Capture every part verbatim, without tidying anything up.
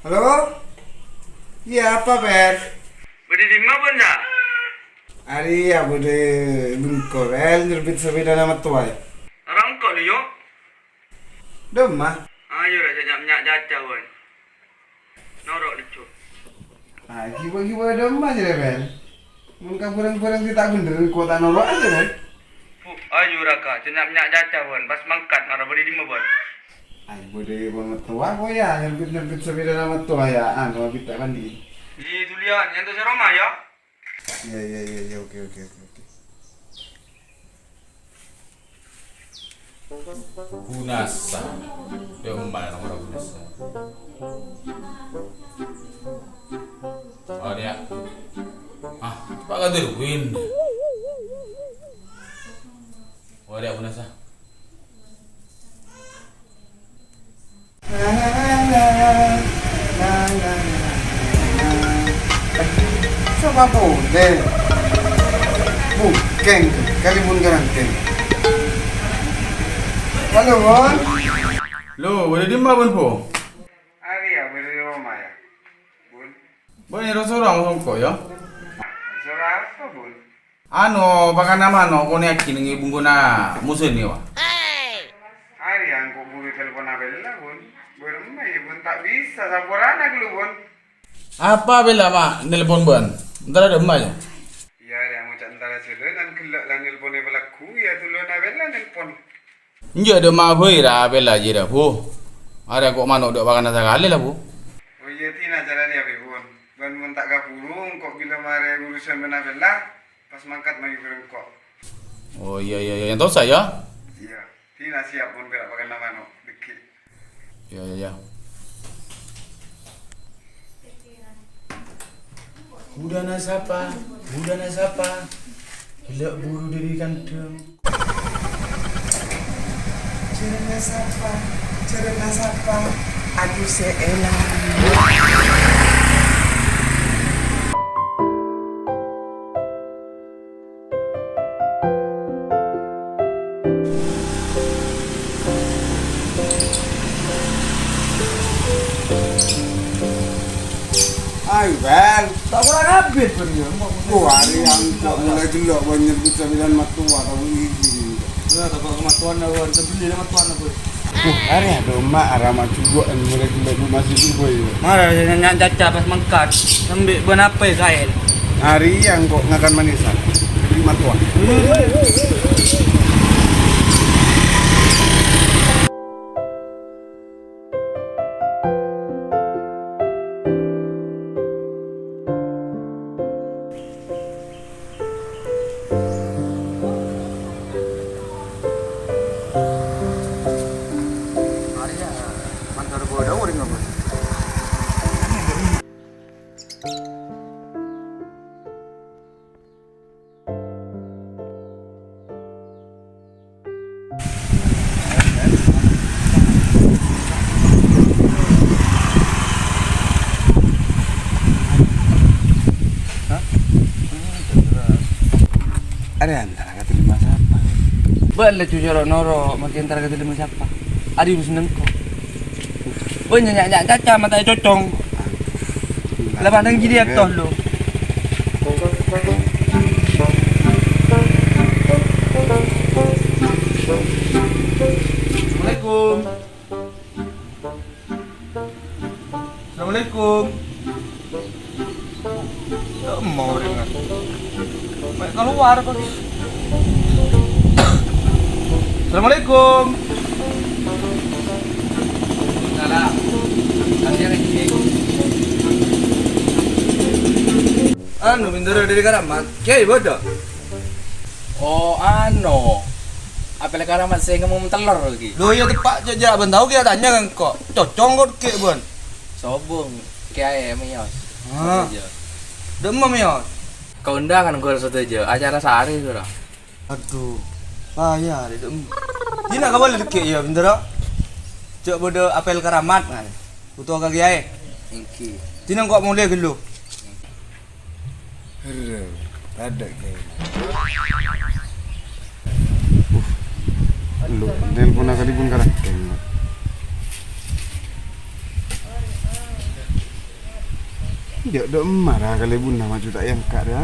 Halo? Iyâ, apa, Bel? Bâdâ è dimma, Bun, yâ? Arèya bâdâ è bengko, Bel, nyerbit sapèdana mattowa, yâ. Arèya engko' lu, yâ? Dimma? Ayo, ra, nya'-nya' caca, Bun. Noro' lejjhu. Ah, ghibâ-ghibâ dimma jârèya, Bel? Mon ka bhârâng-bhârâng sè ta' bhendher, engko' ta' noro'a, Bel. Bu, ayo, ra, ka, nya'-nya' caca, Bun. Pas mangkat, mara bâdâ è dimma, Bun? Ay, bâdâ è bengko mattowa, ko, yâ, nyerbit-nyerbit sapèdana mattowa, yâ, anu, abit ta' bânnè. Iyâ, dhuli, yâ, nyantos è roma, yâ. Iyâ, iyâ, iyâ, iyâ, oke, oke, oke, oke. Bunasa. Yâ, emma nomor Bunasa. Oh, dia. Ah, Pak Kadir Win. Oh, dia Bunasa. Sapa polè? Bungkèng, kalèbun karantèn. Halo, Bun. Lo, bâdâ è dimma, Bun, Bu? Arèya, bâdâ è roma, yâ, Bun. Bun, èro soro songko', yâ? Soro apa, Bun? Anu, pakana mano' konè'aghi neng è bungkona Museni, wa. Arèya engko' buru telpon Abella, Bun. Bârâmma, yâ, Bun, ta' bisa, saporana ghâllu, Bun. Apa Abella ma' nelpon bâ'na? Entara dimma, yâ? Iyâ, arèya ngoca' entara jhâlânan ghellâ' la nelpon è palagghu, yâ, duluna Abella nelpon. Enjâ' dimma bhâi ra Abella jârèya, Bu. Arèya ko' mano' dâ' pakana sakalè la, Bu. Oh iyâ, dina carana, yâ, Bun. Bân mon ta' kabhuru, engko' bilâ marè urusan bân Abella. Pas mangkat mayu bhâreng ko'. Oh, iyâ, iyâ, iyâ. Yang tosa, yâ? Iyâ. Dina siap mon pèra' pakana mano', dhâggi'. Iyâ, iyâ, iyâ. Budana sapa? Budana sapa? Gellâ' buru dâri kandhâng. Jhârângnga sapa? Jhârângnga sapa? Adu sè èlang. Ayo, Bel. Ta' kurang abit, Bel, yâ. Wah, arèya engko' molaè gellâ' bân nyerbit sapèdana mattowa, tao ghi'. Yâ, ta' mattowana, Bun. Sembelli mattowana, Bun. Wah, arèya domma arama juwâ'ân molaè gellâ' bu masih juwâ', yâ. Mara nya'-nya' caca pas mangkat. Sambi bân apa, Sael? Arèya engko' ngakan manisan. Bâli mattowa. Arèya entara ka dimma sapa? Bâ'na laju coro' noro', mangkèn entara ka dimma sapa? Adi wis nengko. Bâ'na nya'-nya' caca mataè cocong. La pandang jârèya tolo. Assalamualaikum. Assalamualaikum. Yâ, mau dengan. Mai keluar kok. Assalamualaikum. Salam. Kasih lagi. Anu, bendera dari Karamat. Kiai bodoh. Oh, ano. Apel Karamat sè ngomong telor lagi. Lo, iyâ, teppa', jâ', jâ', bân tao kèya tanya ka engko'. Cocong kok kè', bân. Sobung, kiai mèyos. Ah. Sadhâjâ. Dâ'emma mèyos? Kaondangan ghuru sadhâjâ, acara saarè, Bro. Aduh. Bahaya, dâ'emma. Dina kabâlâ dhâggi' yâ, bendera. Jâ' bâdâ apel Karamat, kan. Buto ka kiai. Èngghi. Dina engko' molè ghâllu. Herre, tadâ' kèya. Uh, lo, nelpon ka dibun karang. Jhâ' dâ' emma ra kalèbunna maju ta' èangka' ra.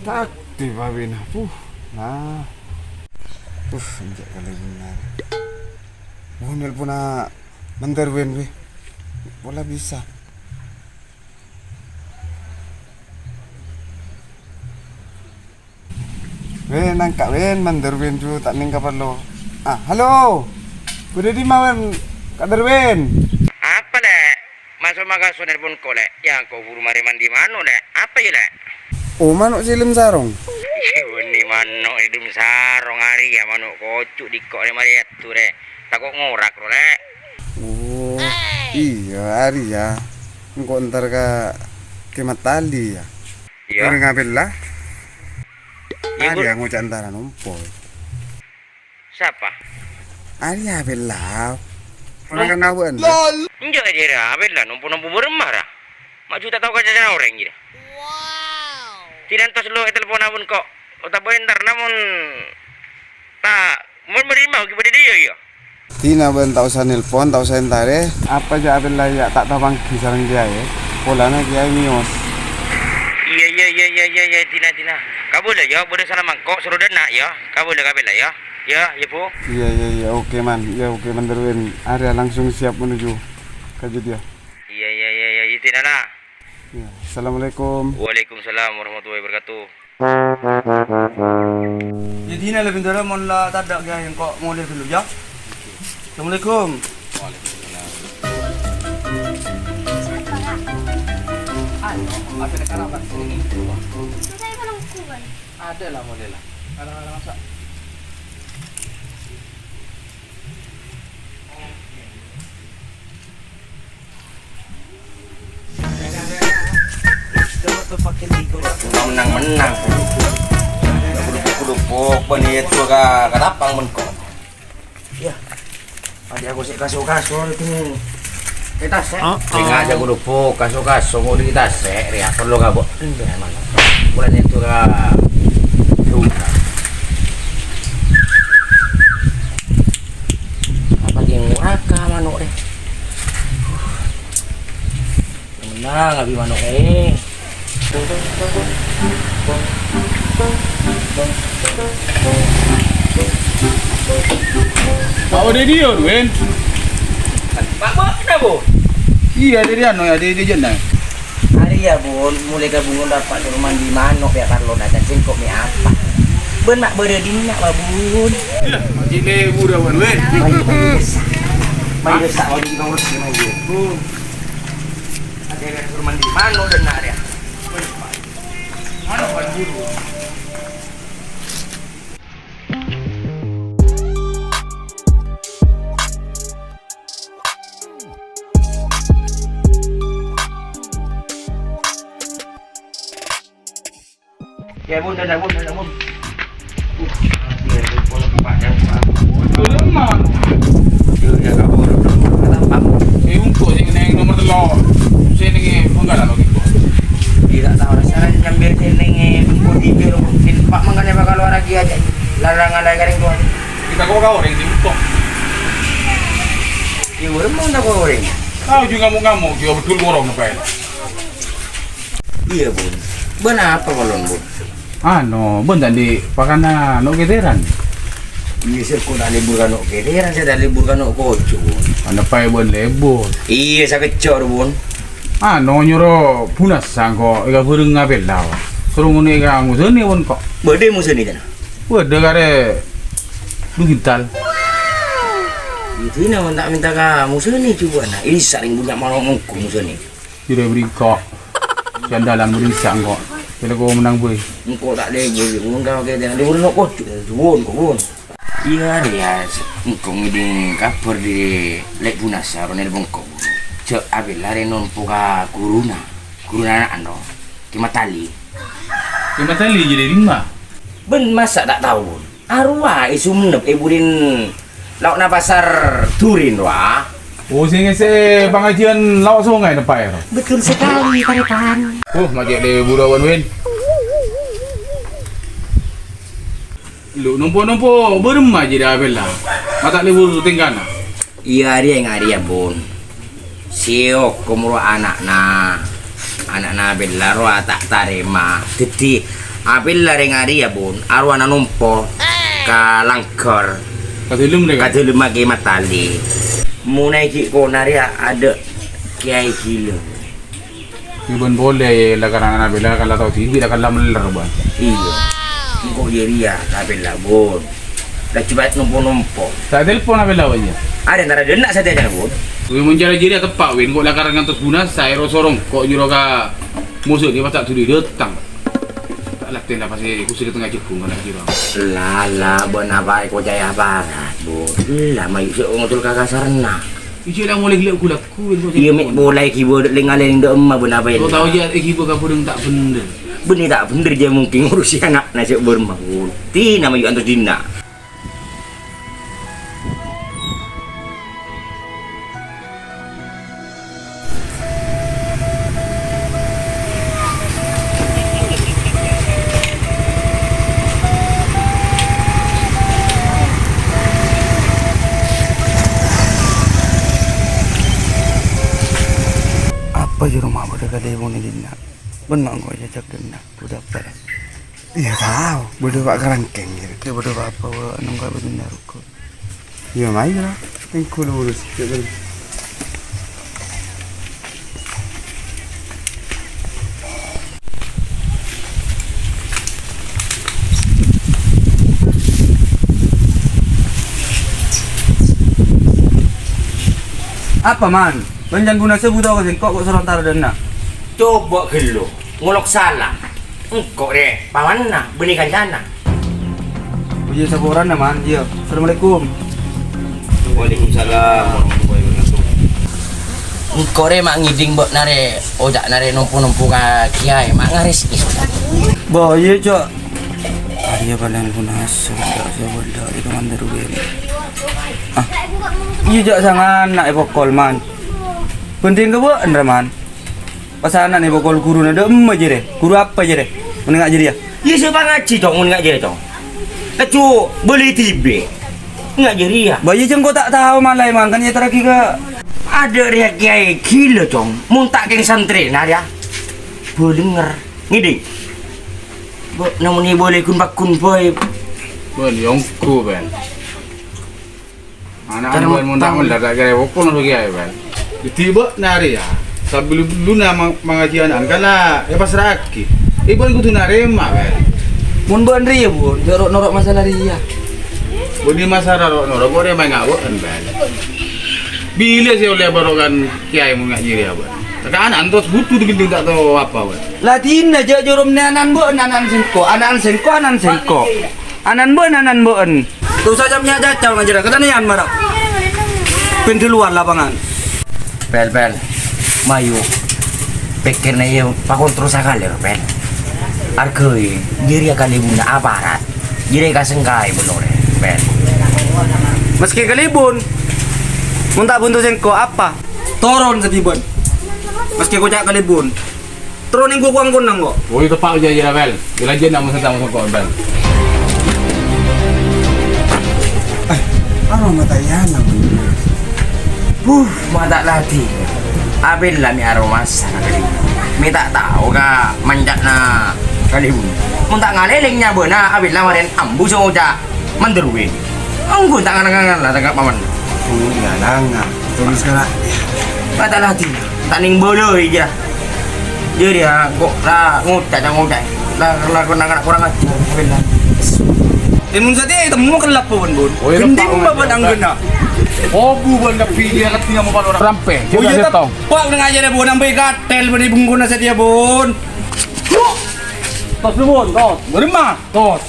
Ta' aktif HP-na. Puh, nah. Puh, enjâ' kalèbunna. Mau nelponna Mandar Wen, weh. Pola bisa. Wen, angka', Wen, Mandar Wen ju ta' nèng kaparlo. Ah, halo. Bâdâ dimma, Wen? Ka Darwin. Apa, Lè'? Maso' makaso' nelpon ko', Lè'. Ya, ko' buru marè mandi mano', Lè'. Apa, ya, Lè'? Oh, mano' sè è dâlem sarong. Iyâ, bânnè mano' è dâlem sarong, arèya mano' kocu' diko' rè marè èttu, rè. Tako' ngorak, ro, Lè'. Oh, iyâ, arèya. Engko' entar ka Kè Matali, ya. Iyâ. Orèng Abella. Iyâ, Bu. Arèya ngoca' entara nompo. Sapa? Arèya Abella. Ora Oh. kenal, Bu, Anda? Enjâ', jârèya Abella nompo-nompo bârâmma, ra? Ma' ju ta' tao ka cacana orèng, jârèya. Dinah entos lo ètelpon abun ko'. Otabâ entar, namong ta' mon bârâmma ghi' bâdâ dâ' iyâ, iyâ. Dina bân ta' osa nelpon, ta' osa entarè. Apa jâ' Abella ya ta' tao pangghi sareng kèyaè? Polana kèyaè mèyos. Iyâ, iyâ, iyâ, iyâ, iyâ, iyâ, Dina, Dina. Kabâlâ, ya, bâdâ sala mangko', soro dâ' enna', ya. Kabâlâ, kabâlâ, ya. Ya, ya, Bu. Iyâ, iyâ, iyâ. Oke, Man. Iyâ, oke, Man Darwin. Arèya langsung siap menuju ka jâdiyâ. Iyâ, iyâ, iyâ, iyâ, Dina, la. Iyâ. Assalamualaikum. Waalaikumsalam warahmatullahi wabarakatuh. Jadi, nalè bendera mon la tadâ' kèyaè engko' molè dulu, ya. Assalamualaikum. Waalaikumsalam. Ayo, ada karabat sini. Itu saya kalau bukan. Ada lah, molè la. Ada, ada masa. Mennang-mennang. Kudupok-kudupok, bânnè ètto ka, ka tapang mengko. Iyâ. Adhi' aku sè kaso-kaso itu. Kita sè. Ringa aja kudupok, kaso-kaso, mau di kita sè, ria perlu kabok. Mulai itu ka. Apa yang nguraka mano', rè? Mennang abi mano', rè. Pak, odi dia, Win? Pak, bâ'na, Bu? Iyâ, dâri anu, ya, di, di Jennah. Arèya, Bun, molaè ka bungkona Bapa' soro mandi mano', ya, parlona, dan sèngko' mè' apa. Bân ma' bâdâ dinna', Pak, Bun. Iyâ, ini budawan, Win. Mandi, mandi, mandi, mandi, mandi. Oh. Ada yang suruh mandi mano' dan nak dia. Mano' kan buru. Ya, Bun, dadah, Bun, dadah, Bun. Uh, iya, Bun, pola Bapak dan Pak. Betul, Mang. Iya, iya, Kak, Bun, Bun, Bun, kata Pak. Eh, untuk yang neng nomor telur. Saya neng, eh, enggak lah, gitu. Tidak tahu, rasanya nyambil saya neng, eh, Bun, tiga, mungkin Pak, makanya bakal luar lagi aja. Larangan lagi, kering, Bun. Kita kok kau, Reng, di untuk. Iya, Bun, mau tak kau, Reng? Kau juga ngamuk-ngamuk, juga betul borong, apa ya? Iyâ, Bun. Bân apa kalon, Bun? Ano, bân tadi pakana no' kètèran. Iyâ, sè ko' ta' lebur ka no' kètèran, sè ta' lebur ka no' kocu, Bun. Ana paè bân lebur. Iyâ, sakejjhâ', Bun. Ano, nyoro Bunasa ko' èkabhâreng ngapèla. Soro ngonè' ka Musani, Bun, ko'. Bâdâ Musani, jâna? Bâdâ karè du kintal. Itu ini, Bun, ta' mènta ka Musani, coba, nah. Ini sering punya malu mongko Musani. Jârèya bârèngko'. Sè andalan bârèngko' engko'. Kèra ko' mennang bhâi. Engko' ta' lebur, engko' kètèran lebur no' kocu, suwun, suwun. Iyâ, rèya, engko' ngèdhing kabhâr dâri Lè' Bunasa, ro nelpon ko'. Jâ' apèla rè nompo ka ghuruna. Ghuruna ana'na, ro. Kè Matali. Kè Matali jârèya dimma? Bân masa' ta' tao, Bun? Arowa è Sumenep, è budina lao'na Pasar Durin, rowa. Oh, sè ngèsè pangajiân Lao' Songay napa, ro? Betul sekali, Taretan. Oh, ma' cè' lebur awan, Win. Lo, nompo-nompo bârâmma jârèya apèla. Ma' ta' lebur tèngkana. Iyâ, arèya, arèya, Bun. Sè okom rowa ana'na. Ana'na Abella rowa ta' tarèma. Dhâddhi, Abella rèng arèya, Bun, arowana nompo ka langghâr. Ka dhâlem rè, ka dhâlemma Kè Matali. Mon è ghi' kona rèya adâ' kèyaè ghilâ. Iyâ bân polè, la karana Abella kan la tao dhibi', la kan la mèller, Bân. Iyâ. Engko' jârèya, Abella, Bun. La jhubâ' nompo-nompo. Ta' telpon Abella, Bân, yâ? Arè antara dâ' enna' satèya, Bun. Wi, mon cara jârèya teppa', Win. Engko' la karana ngantos Bunasa, èro-soro engko' jârèya ka mosona, pas ta' dhuli dâteng. Ta' latèna pas è kusir tengnga jhugghung kana' jârèya. Lala, bân apa èkoca'è aparat, Bun? Ella, mayu sè ngotul ka kasarna. Iyâ, la molaè ghi-, lagghu-lagghu, Win, kok. Iyâ, mè' molaè ghibâ lèng-ngalèng dâ' emma, bân apa, Lo Ella? Tao, yâ, èghibâ ka bhârâng ta' bhendher. Bânnè ta' bhendher, jâ' mungkin ngurusè ana'na sè bârmawon. Tina mayu antos dinna'. Apa jârèya ma' bâdâ kalèbun è dinna'? Bân ma' engko' èjhâjhâk dinna', bâdâ apa, ya? Iyâ, tao. Bâdâ pa' karangkèng, ya. Kè bâdâ pa-apa, wa, nengko' bâdâ dinna' ruko. Iyâ, mayu, ra. Engko' lurus. Cek, bâdâ. Apa, Man? Bân can Bunasa buto ka sèngko', kok soro antara dâ' enna'? Coba ghellu, ngolok sala. Engko' rè, pamanna, bânnè kancana. Iyâ, saporana, Man. Iyâ. Assalamualaikum. Waalaikumsalam warahmatullahi wabarakatuh. Engko' rè ma' ngèdhing bâ'na rè, oca'na rè nompo-nompo ka kèyaè, ma' ngarès. Bo, iyâ, Cok. Arèya palèng Bunasa, Cok, sè bâdâ itu mandar win. Ah. Iyâ, Cok, sangana èpokol, Man. Bhunten ka bâ'na, Man. Pas ana'na èpokol ghuruna, dâ' emma jârèya? Ghuru apa jârèya? Mon nga' jârèya? Iyâ, sè pangajhi, Cong, mon nga' jârèya, Cong. Kaju bâli dhibi'. Nga' jârèya. Bâ, iyâ, jâ' engko' ta' tao malaè, mangkana èyaterraghi ka. Adâ' rèya kèyaè ghilâ, Cong. Mon ta' kèng santrèna rèya. Bâlènger. Ngèdhing. Bâ, namong è bâlâi ghun-pagghun bhâi. Bân, yâ ongghu, Bân. Ana' Cara bân mon ta' mapang. Mella ta' kèra èpokol noro' kèyaè, Bân. Dhâddhi bâ'na rèya, sabellun-bellunna ma-, mangajhi ana'na kala èpassra'aghi. È bân kodhu narèma, Bân. Mon bân rèya, Bun, jâ' ro'-noro' masalah rèya. Bânnè masalah ro'-noro', kok rèya maènga' bâ'na, Bân. Bilâ sè ollè bârokan kèyaè mon nga' jârèya, Bân. Ka ana'na terros bhuto dhibi' ta' tao apa, Bân. La dinna jâ' jârèya ana'na bâ'na, ana'na sèngko', ana'na sèngko', ana'na sèngko'. Ana'na bâ'na, ana'na bâ'na. Tosa jam nya cacal ngajhâr, katanya mara. Pèn di luar lapangan. Pel, pel. Mayu. Pèkkèrna iyâ pakontrol sakalè, Pel. Arghâi, jârèya kalèbunna aparat. Jârèya kasengkaè bân orèng, Pel. Maskè kalèbun, mon ta' bhunto sèngko', apa? Toron sè dhibân. Maskè koca' kalèbun. Terro nèng gua kuang-kunang kok. Woi, teppa' jâ-, jârèya, Bel. Gila jâ' namo sentang songko', Bel. Eh, aro mata iyana, Bel. Huh, mata lagi. Abella mè' aromasa kali. Mè' ta' tao ka manca'na kali. Mon ta' ngalèlèng nyabâna, Abella marèn ambu sè ngoca' mandâr wè. Ongghu ta' ngala-ngala tangka' paman. Oh, iya, nanga. Terus kena. Mata lagi. Ta' nèng bâlâi jâ. Jârèya, kok la ngoca', ta' ngoca'. La, la, kok nang-, kurang ajar, Bella. Eh, mon satèya ètemmo kelap, Bun, Bun. Oh, iya, gending, Pak, Bun, Bun, anggena. Obu, Bun, tapi dia katanya mau pada orang. Rampe, oh, iya, kita setong. Pak, udah ngajar ya, Bun, sampai gatel, Bun, di bengkona satèya, Bun. Tos dulu, Bun, tos. Beremah, tos.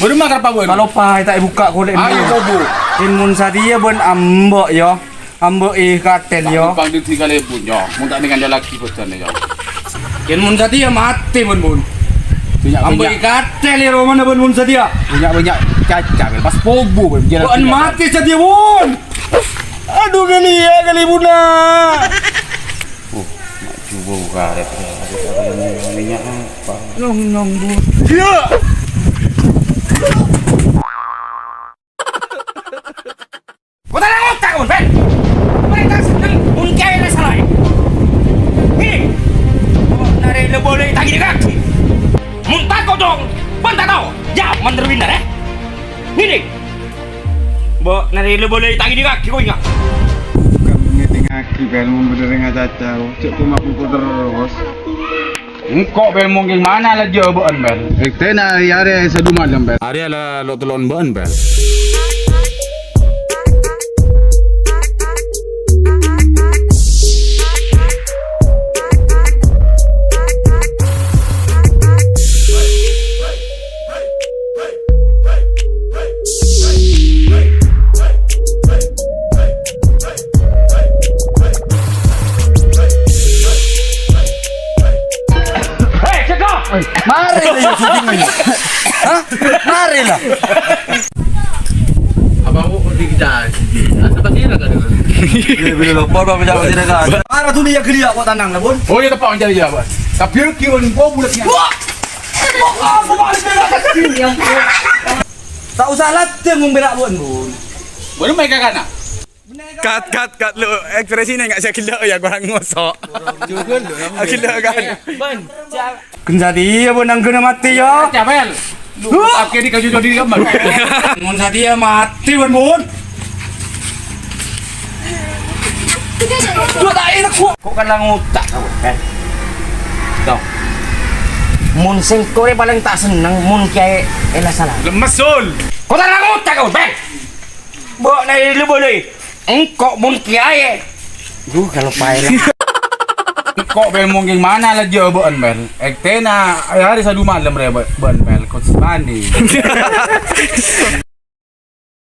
Beremah kenapa, Bun? Kalau pahai tak buka, kok, Bun. Ayo, Bun. Kèn mon satèya, Bun, ambo', yo. Ambo' è katèl, yo. Gampang di kali, Bun, yo. Mun tak dengan lagi, Bun, yo. Kèn mon satèya matè, Bun, Bun. Banyak, ambo' è katèl, yo, romana, Bun, mon satèya. Banyak, banyak caca, Bun. Pas pobo, Bun. Jalan. Bun, matè satèya, Bun. Aduh, kali ya, kali, Bun, ah. Oh, mak coba karet. Minyak apa? Nong, nong, Bun. Iya. Kota Langit tak, Bun, Ben. Mereka seneng, mungkin ada salah. Rè la bâlâi ta' ngèdingngaghi kowe, nga'? Bukan ngèdingngaghi, Bel, mon bener ngacaca. Cek cuma pukul terus. Engko' Bel mongkèn mana la jâbâ'ân, Bel? Èktèna arè-arè sadu malem, Bel. Arè la lo' tello'an bâ'ân, Bel. Hei, cekak! Mari lah, ya, syuting ini. Hah? Mari lah. Apa aku dikejar? Ada pasti ada kan? Iya, bila lupa, Bang, bisa pasti ada kan? Para dunia geliat kok tanang lah, Bun. Oh, iya, tepat, mencari apa? Tapi kion kau bulatnya. Wah! Wah, aku balik dari atas. Tak usah latih ngombe rak, Bun, Bun. Bun, mereka kan, ah? Cut, cut, cut lu. Ekspresinya nggak saya gelo ya, kurang ngosok. Gelo kan? Ban, Ken satèya, Bun, angghuna matè, ya. Capel. Lu pakai di kayu jadi gambar. Mon satèya matè, Bun, Bun. Gua tak enak, gua. Kok kan la ngotak kau, Ben? Tuh. Mon sengko' rè palèng ta' senneng, mon kèyaè èla sala. Lemes, Sul. Kok ta' la ngotak kau, Ben? Bâ'na èllu bâlâi. Engko' mon kèyaè. Duh, kalau paè la. Engko' Bel mongkèn mana la jâbâ'ân, Bel? Èktèna arè sadu malem rè bâ-, bâ'ân, Bel. Kos mandi.